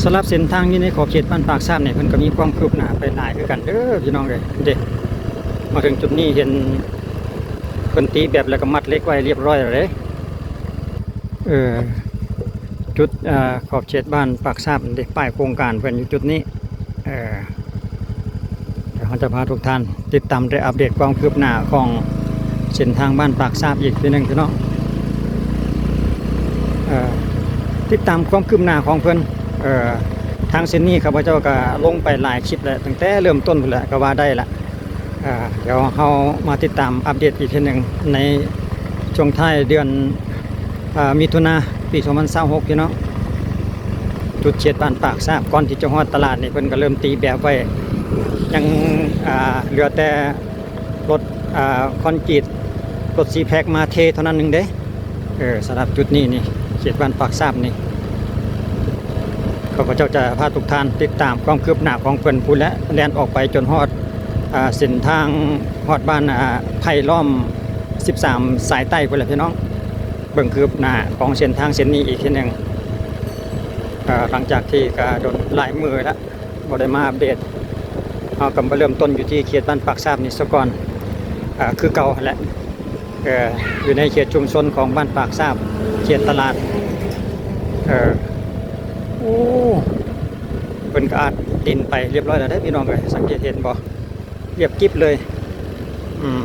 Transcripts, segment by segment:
ສຳລັບເສັ້ນທາງຢູ່ໃນຂອບເຂດບ້ານປາກຊາບນີ້ ເພິ່ນກໍມີຄວາມຄືບໜ້າໄປຫຼາຍຄືກັນເດີພີ່ນ້ອງເອີຍ. ເດ້ ມາເຖິງຈຸດນີ້ເຫັນເພິ່ນຕີແບບ ແລ້ວກໍມັດເຫຼັກໄວ້ລຽບຮ້ອຍແລ້ວເດ້. ເອີ ຈຸດ ເອີ ຂອບເຂດບ້ານປາກຊາບເດ້ ປ້າຍໂຄງການເພິ່ນຢູ່ຈຸດນີ້. ເອີ ດຽວເຮົາຈະພາທຸກທ່ານຕິດຕາມ ແລະ ອັບເດດຄວາມຄືບໜ້າຂອງເສັ້ນທາງບ້ານປາກຊາບອີກທີໜຶ່ງພີ່ນ້ອງ. ເອີ ຕິດຕາມຄວາມຄືບໜ້າຂອງເພິ່ນ ເອີ ທາງເສັ້ນນີ້ຂ້າພະເຈົ້າກໍລົງໄປຫຼາຍຄລິບແລ້ວ ຕັ້ງແຕ່ເລີ່ມຕົ້ນພຸ້ນແຫຼະ ກໍວ່າໄດ້ລະ. ເອີ ດຽວເຮົາມາຕິດຕາມອັບເດດອີກເທື່ອໜຶ່ງ ໃນຊ່ວງທ້າຍເດືອນ ເອີ ມິຖຸນາ ປີສອງພັນຊາວຫົກ ພີ່ນ້ອງ. ຈຸດເຂດບ້ານປາກຊາບ ກ່ອນທີ່ຈະຮອດຕະຫຼາດນີ້ ເພິ່ນກໍເລີ່ມຕີແບບໄວ້ ຍັງ ເອີ ເຫຼືອແຕ່ລົດ ເອີ ຄອນກຣີດ ລົດຊີແພັກມາເທເທົ່ານັ້ນໜຶ່ງເດ້. ເອີ ສຳລັບຈຸດນີ້ນີ້ ເຂດບ້ານປາກຊາບນີ້ ຂ້າພະເຈົ້າຈະພາທຸກທ່ານຕິດຕາມຄວາມຄືບໜ້າຂອງເພິ່ນພຸ້ນແຫຼະ ແລ່ນອອກໄປຈົນຮອດ ອ່າ ເສັ້ນທາງຮອດບ້ານ ອ່າ ໄຜ່ລ້ອມສິບສາມສາຍໃຕ້ພຸ້ນແຫຼະພີ່ນ້ອງ. ເບິ່ງຄືບໜ້າຂອງເສັ້ນທາງເສັ້ນນີ້ອີກທີໜຶ່ງ ເອີ ຫຼັງຈາກທີ່ກະດົນຫຼາຍມື້ແລ້ວ ບໍ່ໄດ້ມາອັບເດດ. ເຮົາກໍມາເລີ່ມຕົ້ນຢູ່ທີ່ເຂດບ້ານປາກຊາບນີ້ສາກ່ອນ ເອີ ຄືເກົ່າຫັ້ນແຫຼະ ເອີ ຢູ່ໃນເຂດຊຸມຊົນຂອງບ້ານປາກຊາບ ເຂດຕະຫຼາດ. ເອີ ໂອ້ ເພິ່ນກໍອັດດິນໄປລຽບຮ້ອຍແລ້ວເດ້ພີ່ນ້ອງເອີຍ ສັງເກດເຫັນບໍ່? ລຽບກິບເລີຍ. ອືມ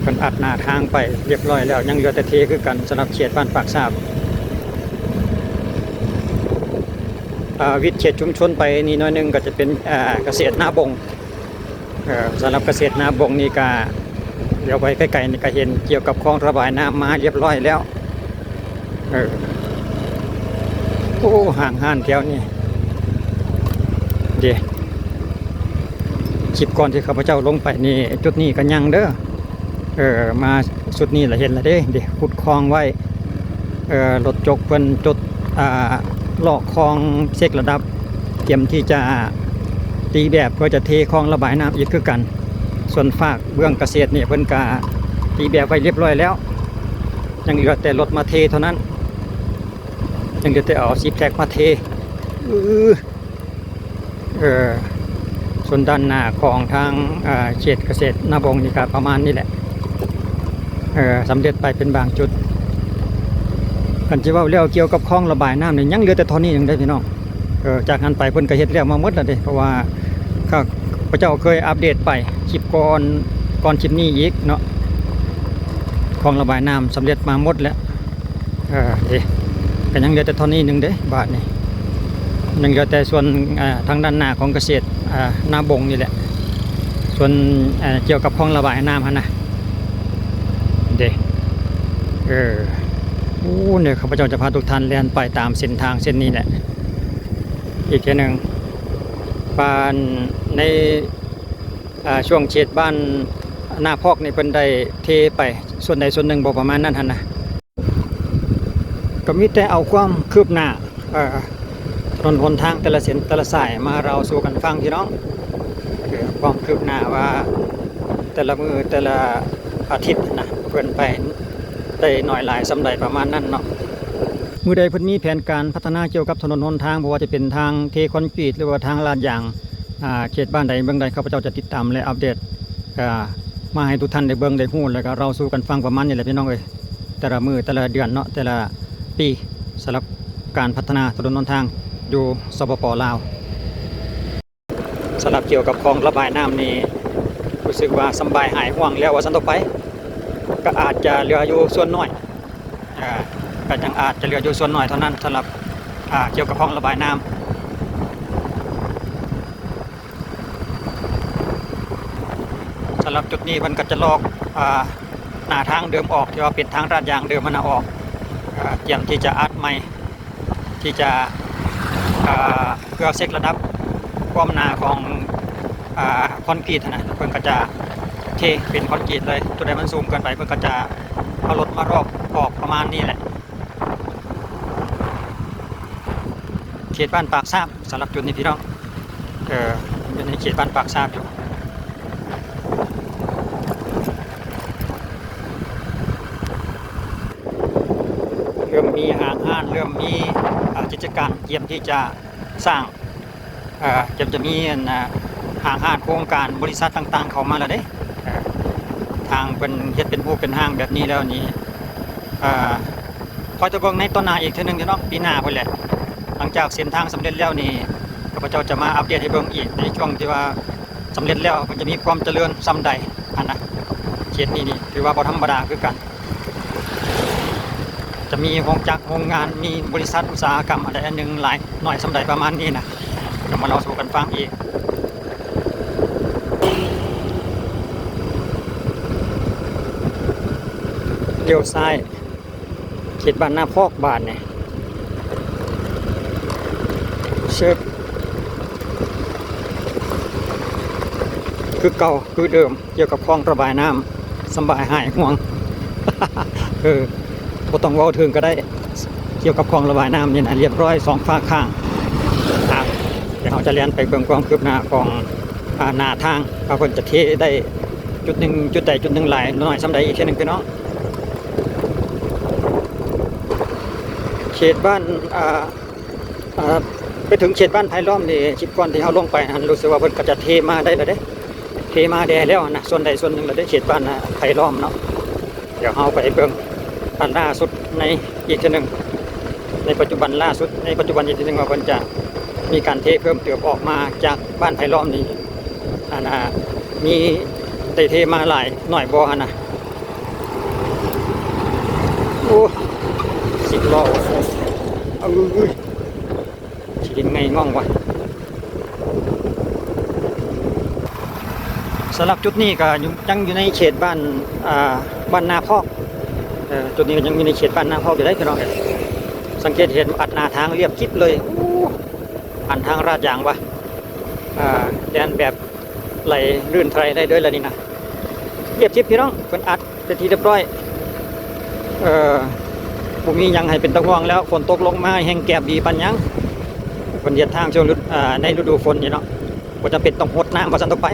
ເພິ່ນອັດໜ້າທາງໄປລຽບຮ້ອຍແລ້ວ ຍັງເຫຼືອແຕ່ເທຄືກັນ ສຳລັບເຂດບ້ານປາກຊາບ. ອ່າ ວິດເຂດຊຸມຊົນໄປນີ້ໜ້ອຍໜຶ່ງກໍຈະເປັນ ອ່າ ກະເສດນາບົງ. ເອີ ສຳລັບກະເສດນາບົງນີ້ກະ ດຽວໄປໃກ້ໆນີ້ກະເຫັນກ່ຽວກັບຄອງລະບາຍນ້ຳມາລຽບຮ້ອຍແລ້ວ. ເອີ ໂອ້ ຫ້າງຮ້ານແຖວນີ້ເດ້ ຄລິບກ່ອນທີ່ຂ້າພະເຈົ້າລົງໄປນີ້ ຈຸດນີ້ກໍຍັງເດີ. ເອີ ມາຊຸດນີ້ລະເຫັນລະເດ້ ເດ້ ຂຸດຄອງໄວ້. ເອີ ລົດຈົກເພິ່ນຈົກ ອ່າ ລອກຄອງເຊັກລະດັບ ກຽມທີ່ຈະຕີແບບເພື່ອຈະເທຄອງລະບາຍນ້ຳອີກຄືກັນ. ສ່ວນຟາກເບື້ອງກະເສດນີ້ເພິ່ນກະຕີແບບໄວ້ລຽບຮ້ອຍແລ້ວ ຍັງເຫຼືອແຕ່ລົດມາເທເທົ່ານັ້ນ ຍັງເຫຼືອແຕ່ເອົາຊີແພັກມາເທ. ອື ເອີ ສ່ວນດ້ານໜ້າຂອງທາງ ເອີ ເຂດກະເສດນາບົງນີ້ກະປະມານນີ້ແຫຼະ ເອີ ສຳເລັດໄປເປັນບາງຈຸດ. ຄັນຊິເວົ້າແລ້ວກ່ຽວກັບຄອງລະບາຍນ້ຳນີ້ ຍັງເຫຼືອແຕ່ທໍ່ນີ້ໜຶ່ງເດ້ພີ່ນ້ອງ. ເອີ ຈາກຫັ້ນໄປເພິ່ນກໍເຮັດແລ້ວມາໝົດແລ້ວເດ້ ເພາະວ່າຂ້າພະເຈົ້າເຄີຍອັບເດດໄປຄລິບກ່ອນ ກ່ອນຄລິບນີ້ອີກເນາະ ຄອງລະບາຍນ້ຳສຳເລັດມາໝົດແລ້ວ. ເອີ ເດ້ ກໍຍັງເຫຼືອແຕ່ທໍ່ນີ້ໜຶ່ງເດ້ ບາດນີ້ຍັງເຫຼືອແຕ່ສ່ວນ ເອີ ທາງດ້ານໜ້າຂອງກະເສດ ເອີ ນາບົງນີ້ແຫຼະ ສ່ວນ ເອີ ກ່ຽວກັບຄອງລະບາຍນ້ຳຫັ້ນນະ ເດ້. ເອີ ໂອ້ ດຽວຂ້າພະເຈົ້າຈະພາທຸກທ່ານແລ່ນໄປຕາມເສັ້ນທາງເສັ້ນນີ້ແຫຼະ ອີກເທື່ອໜຶ່ງ ວ່າໃນ ອ່າ ຊ່ວງເຂດບ້ານນາພອກນີ້ເພິ່ນໄດ້ເທໄປສ່ວນໃດສ່ວນໜຶ່ງບໍ່ ປະມານນັ້ນຫັ້ນນະ. ກໍມີແຕ່ເອົາຄວາມຄືບໜ້າ ເອີ ຖະໜົນຫົນທາງແຕ່ລະເສັ້ນແຕ່ລະສາຍມາເລົ່າສູ່ກັນຟັງພີ່ນ້ອງ. ເອີ ຄວາມຄືບໜ້າວ່າແຕ່ລະມື້ແຕ່ລະອາທິດນະ ເພິ່ນໄປໄດ້ໜ້ອຍຫຼາຍສ່ຳໃດ ປະມານນັ້ນເນາະ. ມື້ໃດເພິ່ນມີແຜນການພັດທະນາກ່ຽວກັບຖະໜົນຫົນທາງ ບໍ່ວ່າຈະເປັນທາງເທຄອນກຣີດ ຫຼືວ່າທາງລາດຢາງ ອ່າ ເຂດບ້ານໃດເມືອງໃດ ຂ້າພະເຈົ້າຈະຕິດຕາມ ແລະ ອັບເດດ ອ່າ ມາໃຫ້ທຸກທ່ານໄດ້ເບິ່ງໄດ້ຮູ້ ແລ້ວກໍເລົ່າສູ່ກັນຟັງປະມານນີ້ແຫຼະພີ່ນ້ອງເອີຍ. ແຕ່ລະມື້ແຕ່ລະເດືອນເນາະ ແຕ່ລະປີ ສຳລັບການພັດທະນາຖະໜົນຫົນທາງຢູ່ ສປປ ລາວ. ສຳລັບກ່ຽວກັບຄອງລະບາຍນ້ຳນີ້ ຮູ້ສຶກວ່າສຳບາຍຫາຍຫ່ວງແລ້ວວ່າຊັ້ນຕໍ່ໄປ ກໍອາດຈະເຫຼືອຢູ່ສ່ວນໜ້ອຍ ອ່າ ກໍຍັງອາດຈະເຫຼືອຢູ່ສ່ວນໜ້ອຍເທົ່ານັ້ນ ສຳລັບ ອ່າ ກ່ຽວກັບຄອງລະບາຍນ້ຳ. ສຳລັບຈຸດນີ້ເພິ່ນກໍຈະລອກ ອ່າ ໜ້າທາງເດີມອອກ ທີ່ວ່າເປັນທາງລາດຢາງເດີມຫັ້ນນະອອກ ອ່າ ກຽມທີ່ຈະອັດໃໝ່ ທີ່ຈະ ອ່າ ເພື່ອເຊັກລະດັບຄວາມໜາຂອງ ອ່າ ຄອນກຣີດຫັ້ນນະ ເພິ່ນກໍຈະເທເປັນຄອນກຣີດເລີຍ. ຈຸດໃດມັນສູງເກີນໄປ ເພິ່ນກໍຈະເອົາລົດມາລອກອອກປະມານນີ້ແຫຼະ. ເຂດບ້ານປາກຊາບ ສຳລັບຈຸດນີ້ພີ່ນ້ອງ ເອີ ຢູ່ໃນເຂດບ້ານປາກຊາບຢູ່. ເລີ່ມມີຫ້າງຮ້ານ ເລີ່ມມີ ອ່າ ກິດຈະການ ກຽມທີ່ຈະສ້າງ ເອີ ກຽມຈະມີອັນ ອາ ຫ້າງຮ້ານໂຄງການບໍລິສັດຕ່າງໆເຂົ້າມາແລ້ວເດ້. ເອີ ທາງເພິ່ນເຮັດເປັນຮູບເປັນຮ່າງແບບນີ້ແລ້ວນີ້ ເອີ ຄອຍຕາເບິ່ງໃນຕໍ່ໜ້າອີກເທື່ອໜຶ່ງເດເນາະ ປີໜ້າພຸ້ນແຫຼະ. ຫຼັງຈາກເສັ້ນທາງສຳເລັດແລ້ວນີ້ ຂ້າພະເຈົ້າຈະມາອັບເດດໃຫ້ເບິ່ງອີກ ໃນຊ່ວງທີ່ວ່າສຳເລັດແລ້ວ ມັນຈະມີຄວາມຈະເລີນສ່ຳໃດຫັ້ນນະ. ເຂດນີ້ນີ້ຖືວ່າບໍ່ທຳມະດາຄືກັນ ຈະມີໂຮງຈັກໂຮງງານ ມີບໍລິສັດອຸດສາຫະກຳອັນໃດອັນໜຶ່ງຫຼາຍໜ້ອຍສ່ຳໃດປະມານນີ້ນະ ຈະມາເລົ່າສູ່ກັນຟັງອີກ. ລ້ຽວຊ້າຍ ເຂດບ້ານນາພອກບາດນີ້ ຊຶບ ຄືເກົ່າຄືເດີມ ກ່ຽວກັບຄອງລະບາຍນ້ຳ ສຳບາຍຫາຍຫ່ວງ ເອີ ບໍ່ຕ້ອງເວົ້າເຖິງກໍໄດ້ ກ່ຽວກັບຄອງລະບາຍນ້ຳນີ້ນະ ລຽບຮ້ອຍສອງຟາກຂ້າງ. ດຽວເຮົາຈະແລ່ນໄປເບິ່ງຄວາມຄືບໜ້າຂອງ ອາ ໜ້າທາງ ວ່າເພິ່ນຈະເທໄດ້ຈຸດໜຶ່ງ ຈຸດໃດຈຸດໜຶ່ງຫຼາຍໜ້ອຍສ່ຳໃດອີກເທື່ອໜຶ່ງ ພີ່ນ້ອງ. ເຂດບ້ານ ອາ ອາ ໄປເຖິງເຂດບ້ານໄຜ່ລ້ອມນີ້ ຄລິບກ່ອນທີ່ເຮົາລົງໄປຫັ້ນ ຮູ້ສຶກວ່າເພິ່ນກໍຈະເທມາໄດ້ແລ້ວເດ້ ເທມາແດ່ແລ້ວນະ ສ່ວນໃດສ່ວນໜຶ່ງແລ້ວເດ້ ເຂດບ້ານໄຜ່ລ້ອມເນາະ. ດຽວເຮົາໄປເບິ່ງອັນລ່າສຸດໃນອີກເທື່ອໜຶ່ງ ໃນປັດຈຸບັນລ່າສຸດ ໃນປັດຈຸບັນອີກເທື່ອໜຶ່ງ ວ່າເພິ່ນຈະມີການເທເພີ່ມເຕີມອອກມາຈາກບ້ານໄຜ່ລ້ອມນີ້ ອັນ ອາ ມີໄດ້ເທມາຫຼາຍໜ້ອຍບໍ່ຫັ້ນນະ. ໂອ້ ສິບລໍ້ ເອີຍ ຂີ້ດິນໄງ່ງ່ອງວ່າ. ສຳລັບຈຸດນີ້ກໍຢູ່ ຍັງຢູ່ໃນເຂດບ້ານ ອ່າ ບ້ານນາພອກ ເອີ ຈຸດນີ້ກໍຍັງຢູ່ໃນເຂດບ້ານນາພອກຢູ່ເດ້ພີ່ນ້ອງເອີຍ. ສັງເກດເຫັນອັດໜ້າທາງລຽບກິບເລີຍ ໂອ້ ອັນທາງລາດຢາງວ່າ ອ່າ ແລ່ນແບບໄຫຼລື່ນໄຖໄດ້ເລີຍລະນີ້ນະ ລຽບກິບພີ່ນ້ອງ ເພິ່ນອັດ ເປັນທີ່ລຽບຮ້ອຍ ເອີ ບໍ່ມີຫຍັງໃຫ້ເປັນຕາຫ່ວງແລ້ວ ຝົນຕົກລົງມາແຮ່ງແກບດີປານຫຍັງ. ເພິ່ນເຮັດທາງຊ່ວງ ເອີ ໃນລະດູຝົນນີ້ເນາະ ບໍ່ຈຳເປັນຕ້ອງຫົດນ້ຳວ່າຊັ້ນຕໍ່ໄປ.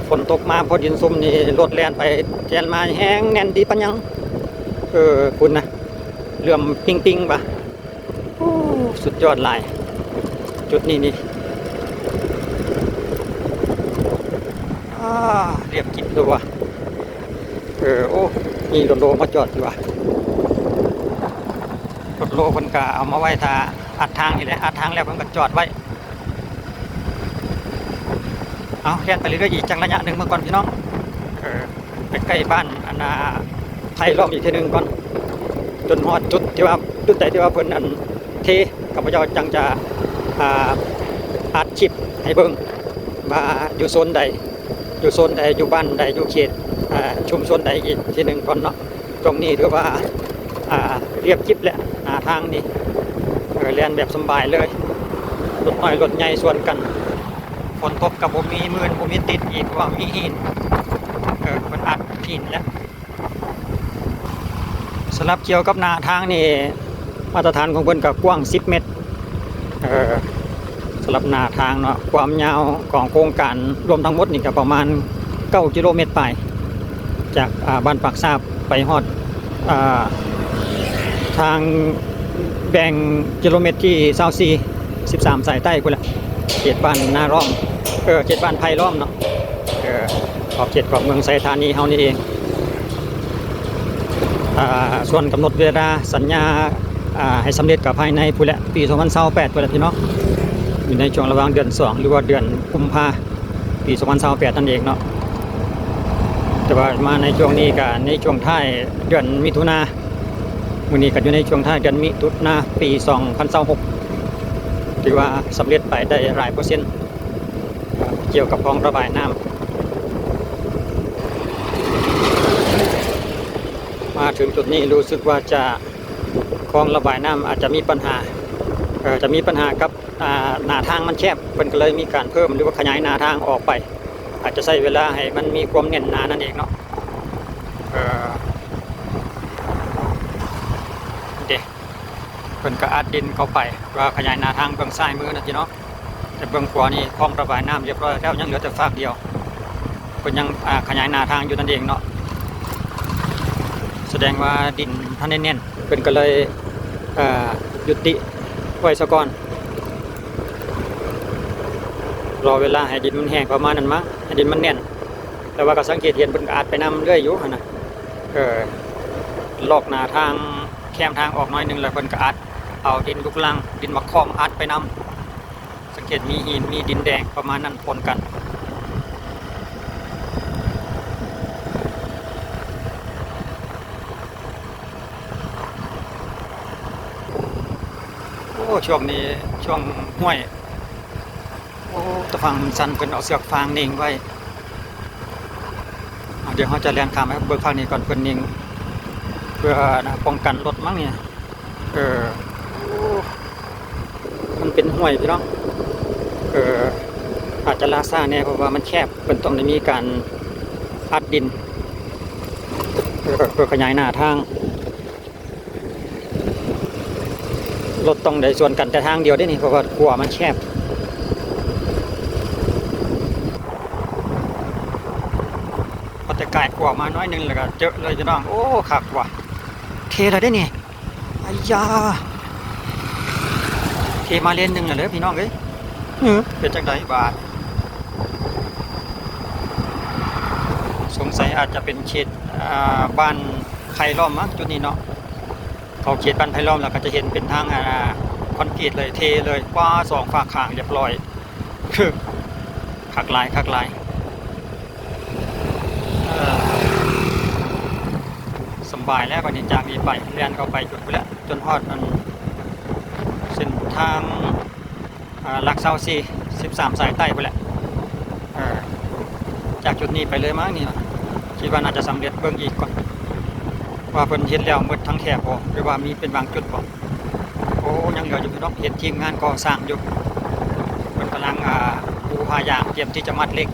ຝົນຕົກມາພໍດິນຊຸ່ມນີ້ ລົດແລ່ນໄປແລ່ນມາແຮ່ງແໜ້ນດີປານຫຍັງ. ເອີ ພຸ້ນນະ ເຫຼື້ອມປິງໆວ່າ. ໂອ້ ສຸດຍອດຫຼາຍ ຈຸດນີ້ນີ້ ອາ ລຽບກິບເລີຍວ່າ. ເອີ ໂອ້ ມີລົດໂລມາຈອດຢູ່ວ່າ ລົດໂລເພິ່ນກະເອົາມາໄວ້ຖ້າອັດທາງນີ້ແຫຼະ ອັດທາງແລ້ວເພິ່ນກະຈອດໄວ້. ເອົາ ແລ່ນໄປເລື້ອຍໆ ອີກຈັກໄລຍະໜຶ່ງເບິ່ງກ່ອນພີ່ນ້ອງ ເອີ ໃກ້ໆ ບ້ານອັນນ່າ ໄຜ່ລ້ອມອີກເທື່ອໜຶ່ງກ່ອນ ຈົນຮອດຈຸດທີ່ວ່າ ຈຸດໃດທີ່ວ່າເພິ່ນອັນເທ ຂ້າພະເຈົ້າຈັ່ງຈະ ອ່າ ອັດຄລິບໃຫ້ເບິ່ງວ່າຢູ່ໂຊນໃດ ຢູ່ໂຊນໃດ ຢູ່ບ້ານໃດ ຢູ່ເຂດ ອ່າ ຊຸມຊົນໃດອີກເທື່ອໜຶ່ງກ່ອນເນາະ. ຊ່ວງນີ້ຖືວ່າ ອ່າ ລຽບກິບແຫຼະ ໜ້າທາງນີ້ ເອີ ແລ່ນແບບສຳບາຍເລີຍ ລົດນ້ອຍລົດໃຫຍ່ສວນກັນ ຝົນຕົກກໍບໍ່ມີມື່ນ ບໍ່ມີຕິດອີກ ເພາະວ່າມີຫີນ ເອີ ເພິ່ນອັດຫີນແຫຼະ. ສຳລັບກ່ຽວກັບໜ້າທາງນີ້ ມາດຕະຖານຂອງເພິ່ນກໍກວ້າງສິບເມັດ ເອີ ສຳລັບໜ້າທາງເນາະ ຄວາມຍາວຂອງໂຄງການລວມທັງໝົດນີ້ກໍປະມານເກົ້າກິໂລເມັດປາຍ ຈາກ ອ່າ ບ້ານປາກຊາບໄປຮອດ ອ່າ ທາງແບ່ງກິໂລເມັດທີຊາວສີ່ ສິບສາມ ສາຍໃຕ້ພຸ້ນແຫຼະ ເຂດບ້ານນາລ້ອມ ເອີ ເຂດບ້ານໄຜ່ລ້ອມເນາະ ເອີ ຂອບເຂດຂອງເມືອງໄຊທານີເຮົານີ້ເອງ. ອ່າ ສ່ວນກຳນົດເວລາສັນຍາ ອ່າ ໃຫ້ສຳເລັດກໍພາຍໃນພຸ້ນແຫຼະ ປີສອງພັນຊາວແປດພຸ້ນແຫຼະພີ່ນ້ອງ ຢູ່ໃນຊ່ວງລະຫວ່າງເດືອນສອງ ຫຼືວ່າເດືອນກຸມພາ ປີສອງພັນຊາວແປດນັ້ນເອງເນາະ. ແຕ່ວ່າມາໃນຊ່ວງນີ້ກໍໃນຊ່ວງທ້າຍເດືອນມິຖຸນາ ມື້ນີ້ກໍຢູ່ໃນຊ່ວງທ້າຍເດືອນມິຖຸນາ ປີສອງພັນຊາວຫົກ ຖືວ່າສຳເລັດໄປໄດ້ຫຼາຍເປີເຊັນ ກ່ຽວກັບຄອງລະບາຍນ້ຳ. ມາເຖິງຈຸດນີ້ຮູ້ສຶກວ່າຈະ ຄອງລະບາຍນ້ຳອາດຈະມີບັນຫາ ເອີ ຈະມີບັນຫາກັບ ອ່າ ໜ້າທາງມັນແຄບ ເພິ່ນກໍເລີຍມີການເພີ່ມ ຫຼືວ່າຂະຫຍາຍໜ້າທາງອອກໄປ ອາດຈະໃຊ້ເວລາໃຫ້ມັນມີຄວາມແໜ້ນໜານັ້ນເອງເນາະ. ເອີ ເດ ເພິ່ນກໍອັດດິນເຂົ້າໄປ ວ່າຂະຫຍາຍໜ້າທາງເບື້ອງຊ້າຍມືນັ້ນຕິເນາະ. ແຕ່ເບື້ອງຂວານີ້ ຄອງລະບາຍນ້ຳລຽບຮ້ອຍແລ້ວ ຍັງເຫຼືອແຕ່ຟາກດຽວ ເພິ່ນຍັງ ອ່າ ຂະຫຍາຍໜ້າທາງຢູ່ນັ້ນເອງເນາະ. ສະແດງວ່າດິນທັນໄດ້ແໜ້ນ ເພິ່ນກໍເລີຍ ອ່າ ຢຸດຕິ ໄວ້ສາກ່ອນ ລໍເວລາໃຫ້ດິນມັນແຫ້ງປະມານນັ້ນມັ້ງ ໃຫ້ດິນມັນແໜ້ນ. ແຕ່ວ່າກໍສັງເກດເຫັນເພິ່ນກໍອັດໄປນຳເລື້ອຍຢູ່ຫັ້ນນະ ເອີ ລອກໜ້າທາງ ແຄມທາງອອກໜ້ອຍໜຶ່ງ ແລ້ວເພິ່ນກໍອັດເອົາດິນລູກລັງ ດິນໝາກຂອມອັດໄປນຳ. ສັງເກດມີຫີນ ມີດິນແດງປະມານນັ້ນປົນກັນ. ໂອ້ ຊ່ວງນີ້ຊ່ວງຫ້ວຍ ໂອ້ ຕາຝັ່ງມັນຊັນ ເພິ່ນເອົາເຊືອກຟາງເນັ່ງໄວ້. ອາ ດຽວເຮົາຈະແລ່ນຂ້າມໄປເບິ່ງຝັ່ງນີ້ກ່ອນ ເພິ່ນເນັ່ງເພື່ອ ນະ ປ້ອງກັນລົດມັ້ງນີ້. ເອີ ໂອ້ ມັນເປັນຫ້ວຍພີ່ນ້ອງ ເອີ ອາດຈະລ່າຊ້າແດ່ ເພາະວ່າມັນແຄບ ເພິ່ນຕ້ອງໄດ້ມີການອັດດິນ ເອີ ເພື່ອຂະຫຍາຍໜ້າທາງ. ລົດຕ້ອງໄດ້ສວນກັນແຕ່ທາງດຽວເດ້ນີ້ ເພາະວ່າຂົວມັນແຄບ. ພໍແຕ່ກາຍຂົວມາໜ້ອຍໜຶ່ງ ແລ້ວກໍເຈີເລີຍພີ່ນ້ອງ. ໂອ້ ຄັກວ່າ ເທແລ້ວເດ້ນີ້ ອາຢາ ເທມາເລນໜຶ່ງແລ້ວເດີພີ່ນ້ອງເອີຍ. ເອີ ເປັນຈັ່ງໃດບາດ? ສົງໄສອາດຈະເປັນເຂດ ອ່າ ບ້ານໄຜ່ລ້ອມມັ້ງ ຈຸດນີ້ເນາະ. ເຂົ້າເຂດບ້ານໄຜ່ລ້ອມແລ້ວກໍຈະເຫັນເປັນທາງ ອ່າ ຄອນກຣີດເລີຍ ເທເລີຍ ກວ້າ ສອງຟາກຂ້າງລຽບຮ້ອຍ. ຄັກຫຼາຍ ຄັກຫຼາຍ ເອີ ສຳບາຍແລ້ວບັດນີ້ ຈາກນີ້ໄປ ແລ່ນເຂົ້າໄປຈົນພຸ້ນແຫຼະ ຈົນຮອດອັນເສັ້ນທາງ ອ່າ ຫຼັກຊາວສີ່ ສິບສາມ ສາຍໃຕ້ພຸ້ນແຫຼະ. ເອີ ຈາກຈຸດນີ້ໄປເລີຍມັ້ງນີ້ ຄິດວ່າໜ້າຈະສຳເລັດ ເບິ່ງອີກກ່ອນວ່າເພິ່ນເຮັດແລ້ວໝົດທັງແຖບບໍ່ ຫຼືວ່າມີເປັນບາງຈຸດບໍ່. ໂອ້ ຍັງເຫຼືອຢູ່ພີ່ນ້ອງ ເຫັນທີມງານກໍ່ສ້າງຢູ່ ເພິ່ນກຳລັງ ອ່າ ປູຜ້າຢາງ ຕຽມທີ່ຈະມັດເຫຼັກ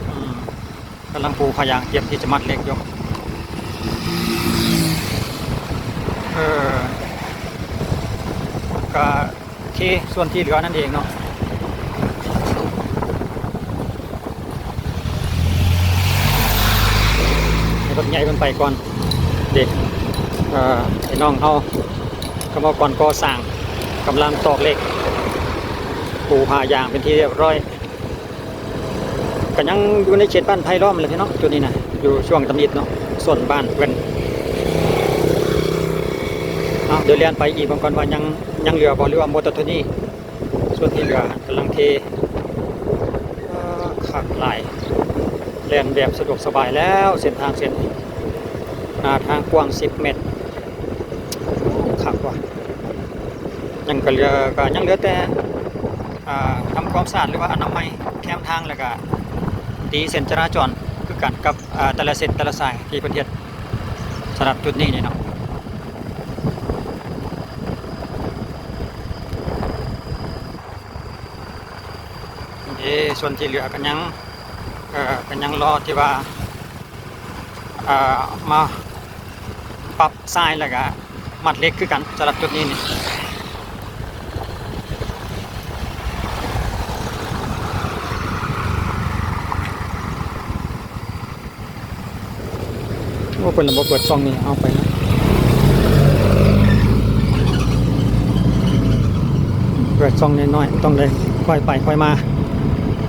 ອືມ ກຳລັງປູຜ້າຢາງ ຕຽມທີ່ຈະມັດເຫຼັກຢູ່. ເອີ ກະເຄ ສ່ວນທີ່ເຫຼືອນັ້ນເອງເນາະ ໃຫ້ລົດໃຫຍ່ເພິ່ນໄປກ່ອນເດ້. ເອີ ໄອ້ນ້ອງເຮົາກຳມະກອນກໍ່ສ້າງ ກຳລັງຕອກເຫຼັກ ປູຜ້າຢາງເປັນທີ່ຮຽບຮ້ອຍ. ກໍຍັງຢູ່ໃນເຂດບ້ານໄຜ່ລ້ອມແຫຼະພີ່ນ້ອງ ຈຸດນີ້ນະ ຢູ່ຊ່ວງທຳອິດເນາະ ໂຊນບ້ານເພິ່ນ. ເອົາ ດຽວແລ່ນໄປອີກເບິ່ງກ່ອນວ່າຍັງ ຍັງເຫຼືອບໍ່ ຫຼືວ່າໝົດແຕ່ເທົ່ານີ້. ສ່ວນທີ່ເຫຼືອກຳລັງເທ. ເອີ ຄັກຫຼາຍ ແລ່ນແບບສະດວກສະບາຍແລ້ວ ເສັ້ນທາງເສັ້ນນີ້ ໜ້າທາງກວ້າງສິບແມັດ. ຄັກວ່າ ຍັງກະເຫຼືອ ກະຍັງເຫຼືອແຕ່ ອ່າ ທຳຄວາມສະອາດ ຫຼືວ່າອະນາໄມແຄມທາງ ແລ້ວກະຕີເສັ້ນຈະລາຈອນຄືກັນກັບ ອ່າ ແຕ່ລະເສັ້ນແຕ່ລະສາຍທີ່ເພິ່ນເຮັດສຳລັບຈຸດນີ້ນີ້ເນາະ. ເອ ສ່ວນທີ່ເຫຼືອກະຍັງ ເອີ ກະຍັງລໍທີ່ວ່າ ອ່າ ມາປັບຊາຍ ແລ້ວກະມັດເຫຼັກຄືກັນສຳລັບຈຸດນີ້ນີ້. ໂອ້ ເພິ່ນລະບໍ່ເປີດຊ່ອງນີ້ ເອົາໄປນະ ເປີດຊ່ອງນ້ອຍໆ ຕ້ອງໄດ້ຄ່ອຍໄປຄ່ອຍມາ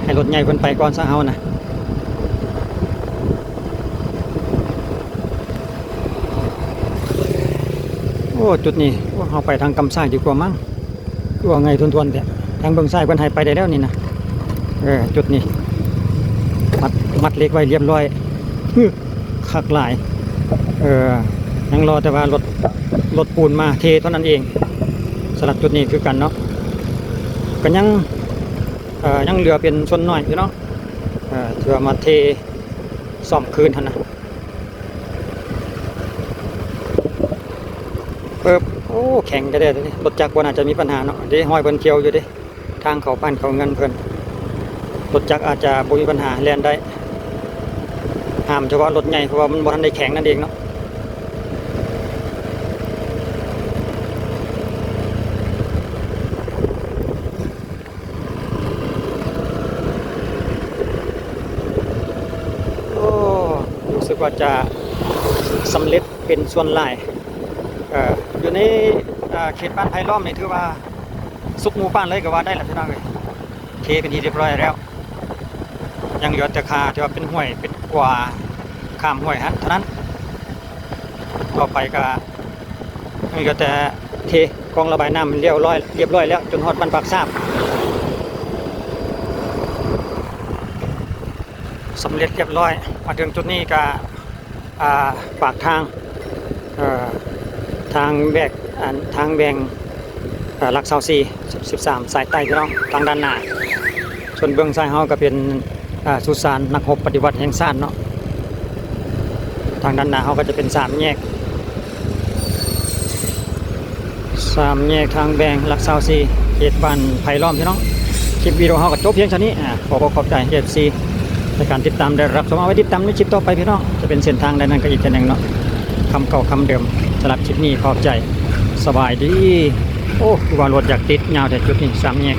ໃຫ້ລົດໃຫຍ່ເພິ່ນໄປກ່ອນຊະ ເຮົານະ. ໂອ້ ຈຸດນີ້ ໂອ້ ເຮົາໄປທາງກຳຊ້າຍດີກວ່າມັ້ງ ຄືວ່າໄງທວນໆແທ້. ທາງເບື້ອງຊ້າຍເພິ່ນໃຫ້ໄປໄດ້ແລ້ວນີ້ນະ. ເອີ ຈຸດນີ້ ມັດ ມັດເຫຼັກໄວ້ລຽບຮ້ອຍ. ຫື ຄັກຫຼາຍ. ເອີ ຍັງລໍແຕ່ວ່າລົດ ລົດປູນມາເທເທົ່ານັ້ນເອງ. ສຳລັບຈຸດນີ້ຄືກັນເນາະ ກໍຍັງ ເອີ ຍັງເຫຼືອເປັນສ່ວນໜ້ອຍຢູ່ເນາະ ເອີ ທີ່ວ່າມາເທ ສ້ອມຄືນຫັ້ນນະ. ເອີບ ໂອ້ ແຂງແທ້ໆ ໂຕນີ້ ລົດຈັກບໍ່ໜ້າຈະມີບັນຫາເນາະ. ເດ້ ຮອຍເພິ່ນທ່ຽວຢູ່ເດ້ ທາງເຂົ້າບ້ານເຂົ້າເຮືອນເພິ່ນ ລົດຈັກອາດຈະບໍ່ມີບັນຫາ ແລ່ນໄດ້. ຫ້າມສະເພາະລົດໃຫຍ່ ເພາະວ່າມັນບໍ່ທັນໄດ້ແຂງນັ້ນເອງເນາະ. ໂອ້ ຮູ້ສຶກວ່າຈະສຳເລັດເປັນສ່ວນຫຼາຍ ເອີ ຢູ່ໃນ ເຂດບ້ານໄຜ່ລ້ອມນີ້ຖືວ່າສຸກໝູ່ບ້ານເລີຍກໍວ່າໄດ້ລະພີ່ນ້ອງເອີຍ, ເທເປັນທີ່ຮຽບຮ້ອຍແລ້ວ. ຍັງເຫຼືອແຕ່ຂ້າທີ່ວ່າເປັນຫ້ວຍເປັນຂົວຂ້າມຫ້ວຍຫັ້ນເທົ່ານັ້ນ. ຕໍ່ໄປກໍຍັງເຫຼືອແຕ່ເທກອງລະບາຍນ້ຳຮຽບຮ້ອຍ ຮຽບຮ້ອຍແລ້ວ ຈົນຮອດບ້ານປາກຊາບ ສຳເລັດຮຽບຮ້ອຍ. ມາເຖິງຈຸດນີ້ກໍ ອ່າ ປາກທາງ ເອີ ທາງແບກ ອັນ ທາງແບ່ງ ເອີ ຫຼັກຊາວສີ່ ສິບສາມ ສາຍໃຕ້ພີ່ນ້ອງ ທາງດ້ານໜ້າ. ສ່ວນເບື້ອງຊ້າຍເຮົາກໍເປັນ ອ່າ ສຸສານນັກຮົບປະຕິວັດແຫ່ງຊາດເນາະ. ທາງດ້ານໜ້າເຮົາກໍຈະເປັນສາມແຍກ ສາມແຍກທາງແບ່ງຫຼັກຊາວສີ່ ເຂດບ້ານໄຜ່ລ້ອມພີ່ນ້ອງ. ຄລິບວິດີໂອເຮົາກໍຈົບພຽງເທົ່ານີ້. ອາ ຂໍຂອບໃຈເອັຟຊີໃນການຕິດຕາມ ແລະ ຮັບຊົມ. ເອົາໄວ້ຕິດຕາມໃນຄລິບຕໍ່ໄປພີ່ນ້ອງ ຈະເປັນເສັ້ນທາງໃດນັ້ນກໍອີກເທື່ອໜຶ່ງເນາະ. ຄຳເກົ່າຄຳເດີມ ສຳລັບຄລິບນີ້ຂອບໃຈ ສະບາຍດີ. ໂອ້ ຄືວ່າລົດຢາກຕິດຍາວແທ້ຈຸດນີ້ ສາມແຍກ.